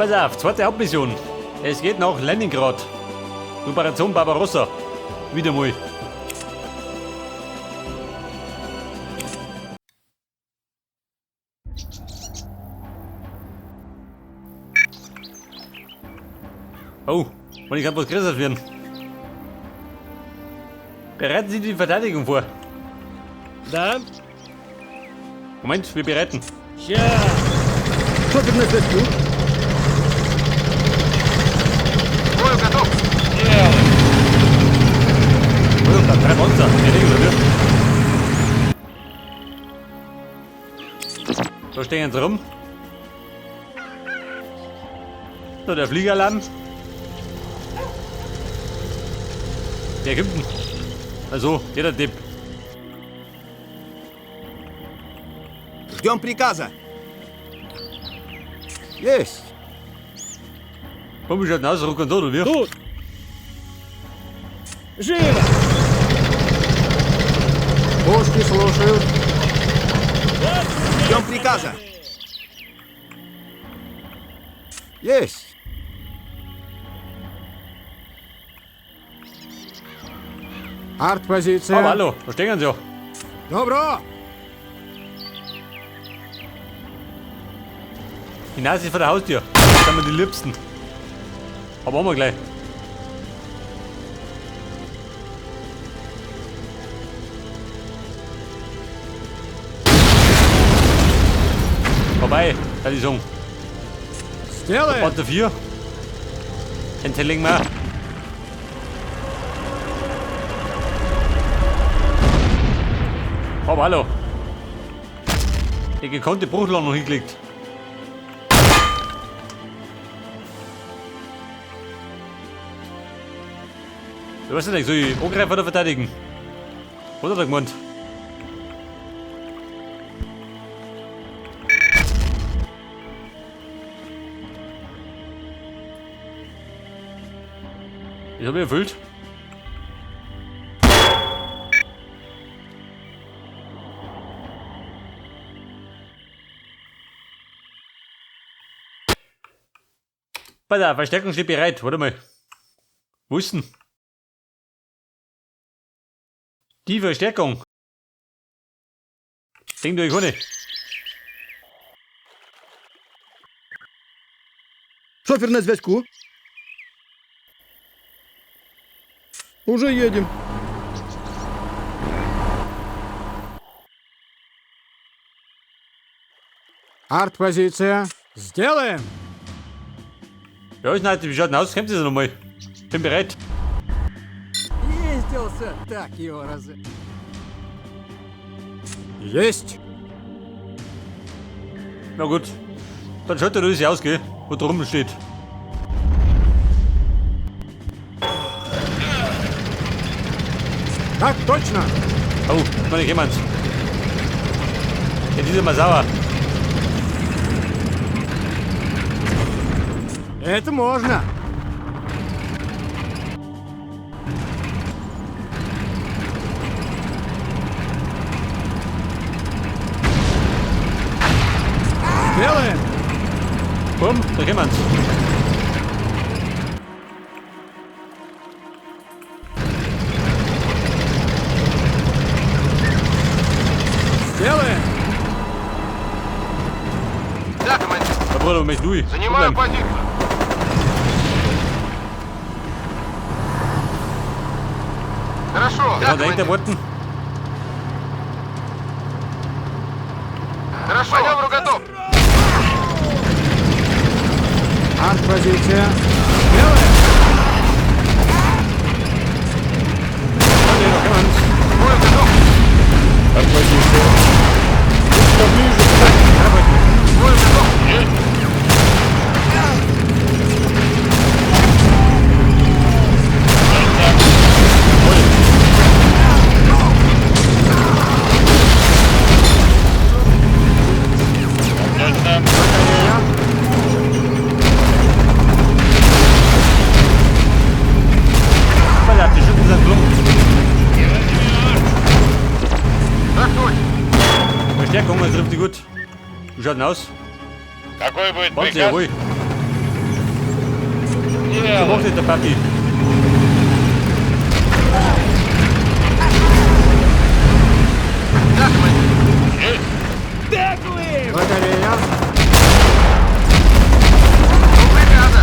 Pass auf, zweite Hauptmission. Es geht nach Leningrad. Operation Barbarossa. Wieder mal. Oh, und ich kann was größer werden. Bereiten Sie die Verteidigung vor. Да? Moment, wir bereiten. Ща! Шофер на связку. Бою готов. Oh, da drei Monster. Ja, oder? Da stehen sie rum. So, der Fliegeralarm. Der kommt denn? Also, der Depp. Ждем приказа. Есть. Komm, schaut denn aus, Ruck und so, oder wie? Тут! Живо! Пушки слушают. Ждем приказа. Есть. Артпозиция. Aber hallo, da stehen sie ja. Добро. Die Nase ist vor der Haustür. Das sind mir die Liebsten. Aber haben wir gleich. Vorbei, kann ich sagen. Сделаем. Panzer 4. Den zerlegen wir. Aber hallo. Die gekonnte Bruchlandung hingelegt. Ich weiß nicht, soll ich angreifen oder verteidigen? Was hat er gemeint? Ich habe erfüllt. Pass auf, Verstärkung steht bereit. Warte mal. Wo ist denn? Die Verstärkung. Ding durch ohne. Шофер на связку. Уже едем. Артпозиция. Сделаем. Ja, ist nicht, wie schaut denn aus? Kommt das nochmal? Bin bereit. Ездился, так его раз. Есть. Na gut. Dann schaut der das aus, gell? Wo drum steht. Так точно. Oh, noch nicht jemand. Ja, dieser mal sauer. Это можно. Сделаем. Bumm, da jemand. Сделаем. Да, командир. Da Bruder, mich durch. Занимаю позицию. Хорошо. Der Да, hat dahinter командир. warten. Хорошо. Маневру готов. Артпозиция. Сделаем. Okay, da jemand. Бою готов. Артпозиция. Поближе. Бою готов. Есть. Pass auf, die Schützen sind gelungen. Так точно. Verstärkung, das trifft die gut. Wie schaut denn aus? Какой будет Warten Sie, приказ? jawohl. So macht das der Papi. Да, командир. Есть. Деклив! Батарея. Жду приказа.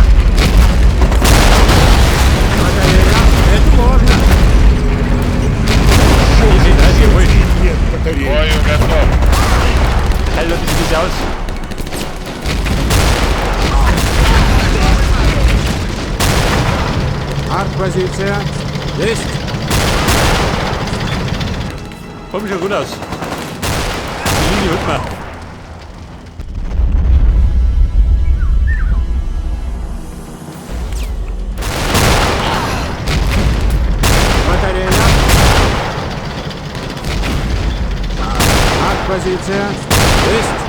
Батарея. Это можно. Die 30 ruhig. Нет батареи. Бою готов. Teil Leute, sieht das aus. Артпозиция. Есть. Kommt schon gut aus. Die Linie holt man. Батарея. Артпозиция. Есть.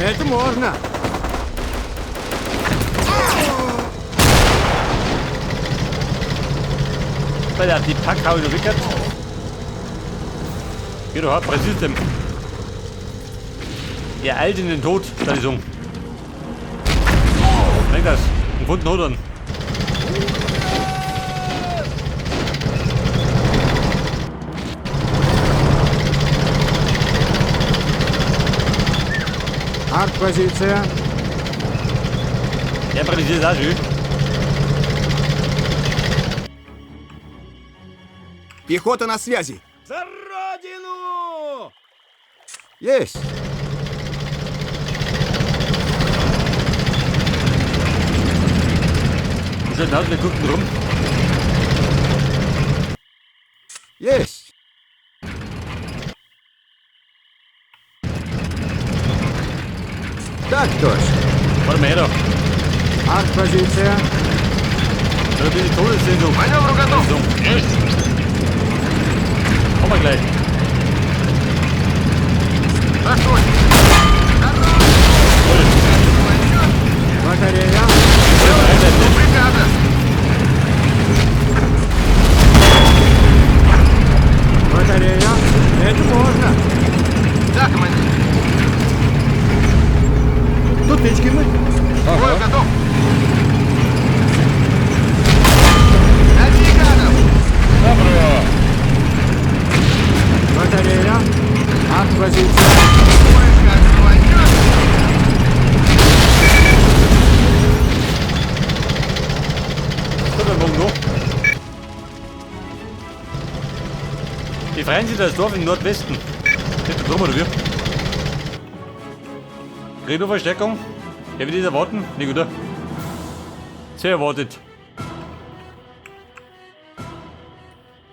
Это можно. Weil er die Pack habe ich noch weggehört. Geh doch ab, präzise dem. Er eilt in den Tod, da die Sung. Merk das. Und gefunden hat er ihn. Артпозиция. Der präzisiert auch schön. Пехота на связи. За родину! Есть. Und schon wir gucken rum. Есть. Так точно. Warte mal her da. Артпозиция. Da ein bisschen Todessehnsucht. Маневру готов. Есть. Kommen wir gleich. Так точно. Voll. Батарея. Voll Breitseite. Приказа. Батарея. Это можно. Да, командир. Тут печки мы. Бою готов. Дави гадов. Добро. Батарея. Артпозиция. Ой, как рванет. So, dann morgen noch. Befreien Sie das Dorf im Nordwesten. Nicht da drum, oder wie? Krieg ich noch Verstärkung? Wer wird das erwarten? Nicht, oder? Sehr erwartet.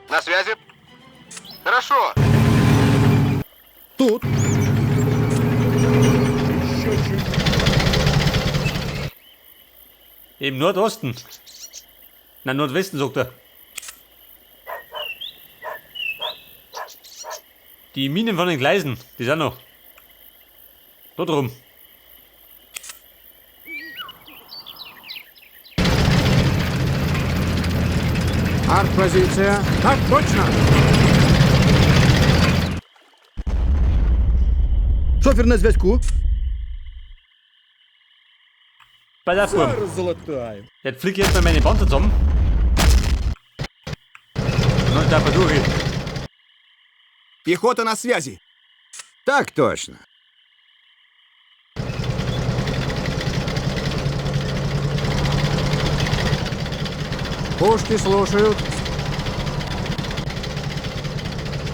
На связи. Хорошо. Тут. Еще чуть. Im Nordosten. Na, Nordwesten, sagt er. Die Minen von den Gleisen, die sind noch. Dort rum. Артпозиция. Так точно. Шофер на зв'язку. Pass auf, Burm. Зараз золотаємо. Jetzt flick ich jetzt mal meine Panzer zusammen. Und dann darf er durch. Пехота на связи. Так точно. Пушки слушают.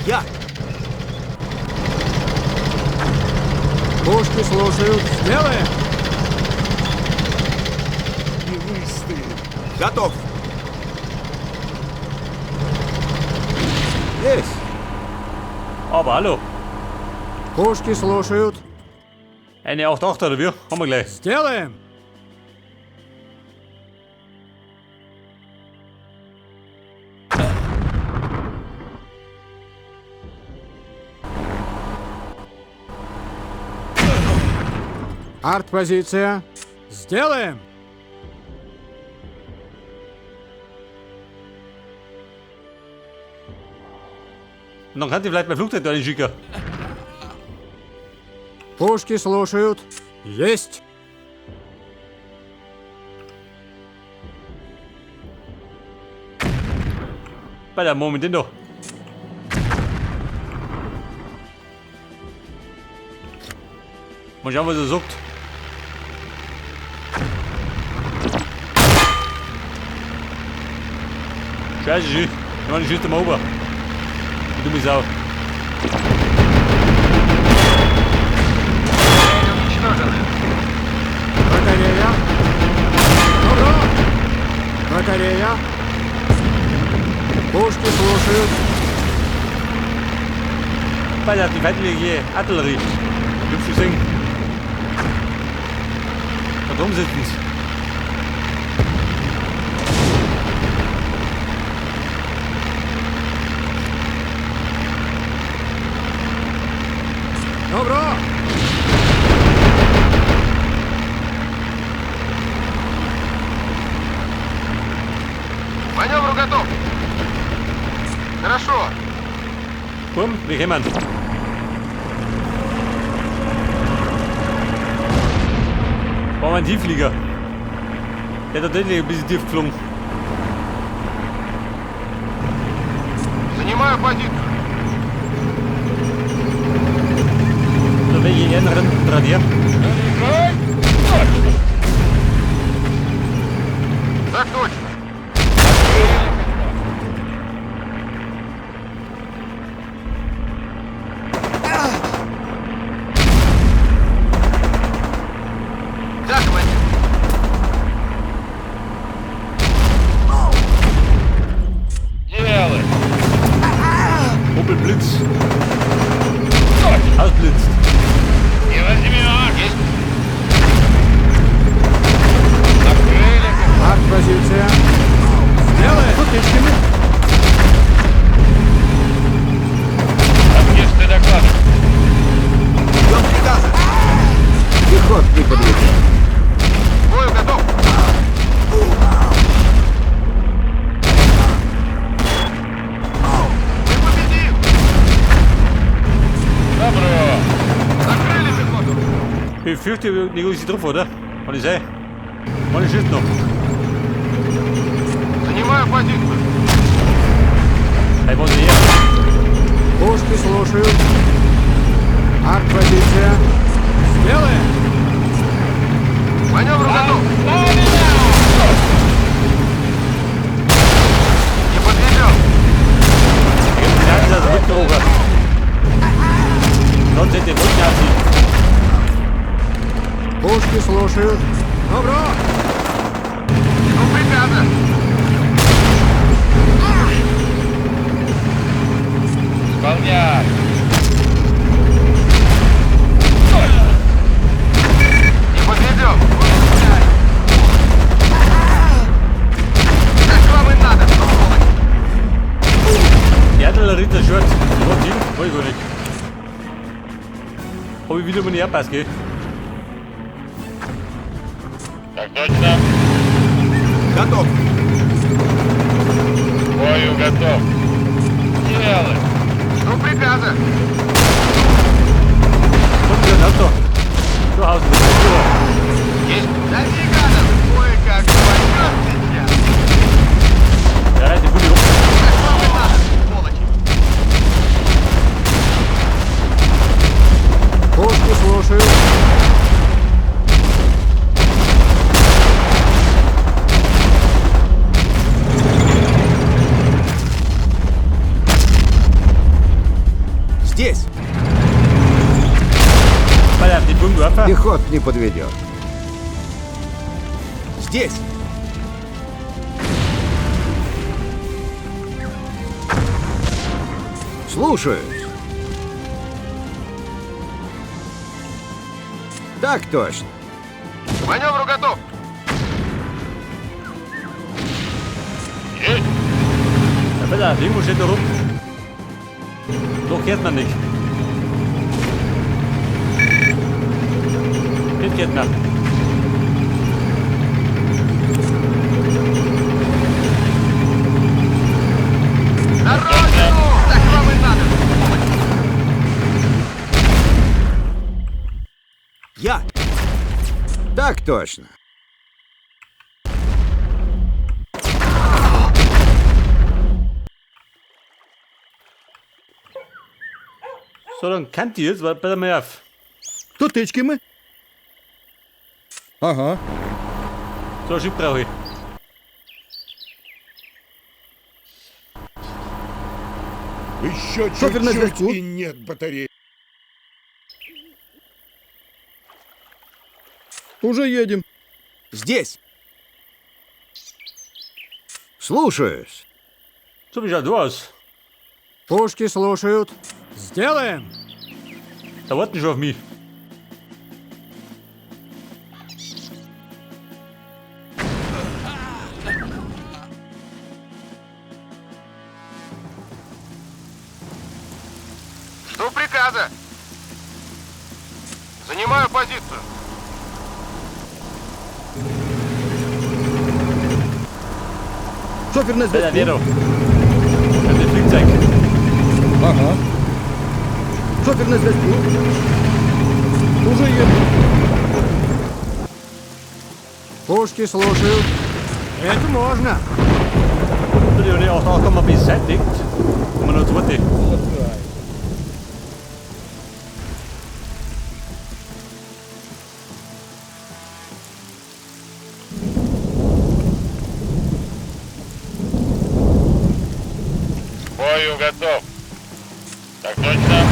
Я. Пушки слушают. Сделаем. Не выстоим. Готов. Есть. Aber hallo. Пушки слушают. Eine 8-8 oder wie? Haben wir gleich. Сделаем. Артпозиция. Сделаем. Und dann kann ich vielleicht mein Flugzeug da schicken. Пушки слушают. Есть. Bei der Moment den doch. Mal schauen, was er sagt. Scheiße, ich meine, ich schießt mal rüber. Du dumme Sau. Цель уничтожена. Батарея. Добро. Батарея. Пушки слушают. Bei der die feindliche Artillerie. Hübsch gesehen. Da drum sitzen sie. Добро. Маневру готов. Хорошо. Bumm, wir kommen. War ein Tiefflieger. Der hat tatsächlich ein bisschen tief geflogen. Занимаю позицию. Da welche anderen dran her. Так точно. Да, командир. Делай. Opel Blitz. Ausblitzt. Не возьмешь. Есть. Накрыли. Арт-позиция. Сделаем. Танкисты докладывают. Ждем приказа. Пехот не подведет. К Бою готов. Мы победим. Добро. Накрыли пехоту. Ich fürchte, wir ist drauf, oder? Kann ich sein? Meine schießt noch. Занимаю позицию. Hey, wo ist er her? Пушки слушают. Арт-позиция. Сделаем. Маневр готов. Не подведем. Ich hab den Einsatz mitgerochen. Sonst hätte ich den Rücken abziehen. Пушки слушают. Добро. Жду приказа. Исполняй. Не подведем. Как вам и надо, сволочь. Die Artillerie zerstört. Wo Team? Weiß ich gar nicht. Hab ich wieder mal nicht abpasst, gell? Так точно. Готов. К Бою готов. Делай. Жду приказа. Kommt wieder ein Auto. Zu Hause. Есть. Дави гадов. Ой, как пойдет сейчас. Ja, die Bulli rum. Как вам и надо, сволочи. Пушки слушают. Здесь. Bei die Bullenwerfer. Пехот не подведет. Здесь. Слушаюсь. Так точно. К Маневру готов. Есть. Ja, bitte, irgendwo steht da rum. Doch hört man nicht. Jetzt geht man. На родину! Так вам и надо, сволочи. Я. Так точно. So, dann kennt ihr jetzt, weil besser mal auf. То тичками. Ага. So, ein Schiff brauche ich. Еще Шофер на чуть-чуть зв'язку. и нет батареи. Уже едем. Здесь. Слушаюсь. So, wie schaut du aus? Пушки слушают. Сделаем. Da warten schon auf mich. Жду приказа. Занимаю позицию. Шофер на Alter, зв'язку. der da. Das ist Flugzeug. Ага. Шофер на зв'язку. Уже едем. Пушки слушают. Это можно. So, die haben auch auch mal beseitigt. Haben wir noch zweite. К бою готов. Так точно.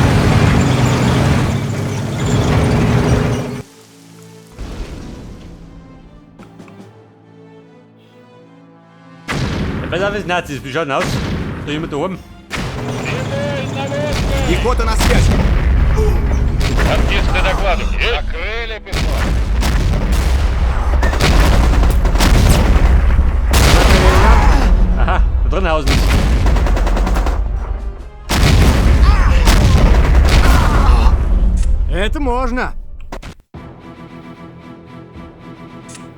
Ja, pass auf, ist Nazis. Wie schaut denn aus? Da jemand da oben? Прямой наводкой! Пехота на связи. Танкисты докладу. Накрыли пехоту. Aha, da drin hausen sie. Это можно.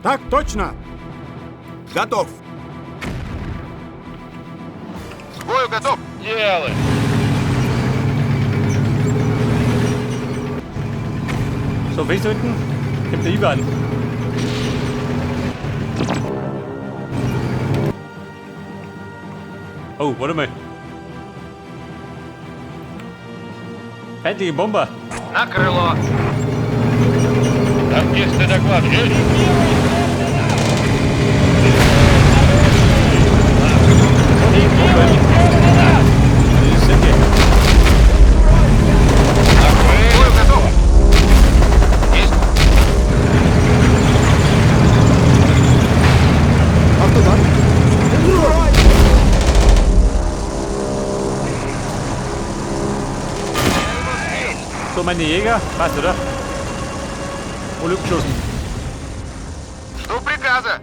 Так точно. Готов. К бою готов. Делай. So, festhalten. Kommt der Ivan. Oh, warte mal. Feindliche Bomber. На крыло. Танкисты докладу. Die Bomber. Die sind die. К бою готов. Есть. Автомат. So, meine Jäger. Passt, oder? Wohl abgeschossen. Жду приказа.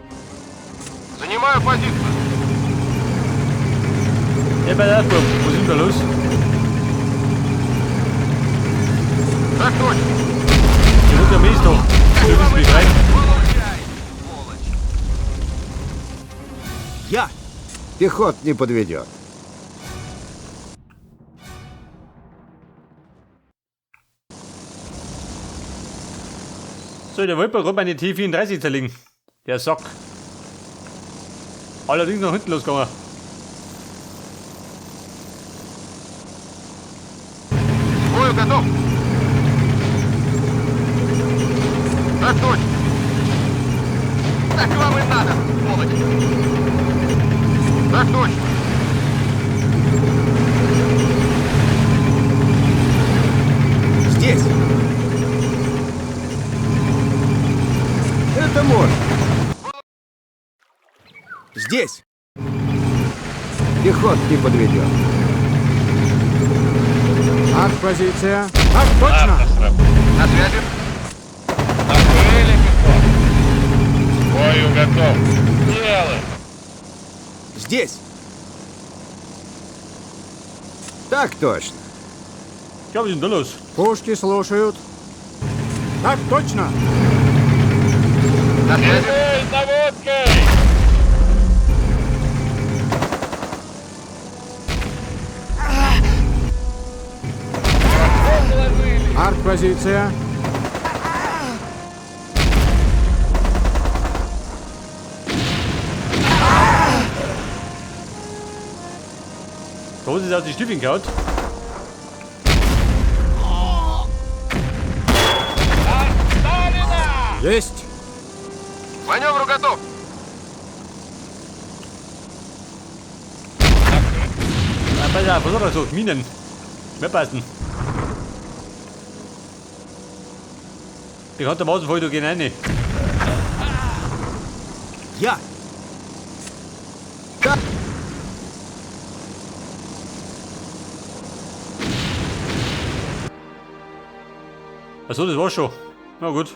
Занимаю позицию. Ja, bei der Bub. Was ist denn da los? Так точно. Die rote Armee ist da. Du bist mich rein. Получай, сволочь. Я. Пехот не подведет. So, der wollte gerade meine T34 zerlegen. Der Sack. Allerdings nach hinten losgegangen. К бою готов. Так точно. Так вам и надо, сволочь. Так точно. Здесь. Это можно. Здесь. Пехот не подведет. Арт-позиция. Так точно. Автор сработал. На связи. Накрыли пехоту. К бою готов. Делай. Здесь. Так точно. Ja, was ist denn da los? Пушки слушают. Так точно. На связи. Прямой наводкой! Арт-позиция. Da ist aus die Stiefeln gehauen. Есть. К маневру готов! Ah, pass auf, was hat er gesagt? Minen. Mitpassen. Bekanntermaßen fall ich da gehen rein. Я. Да. Achso, das war's schon. Na gut.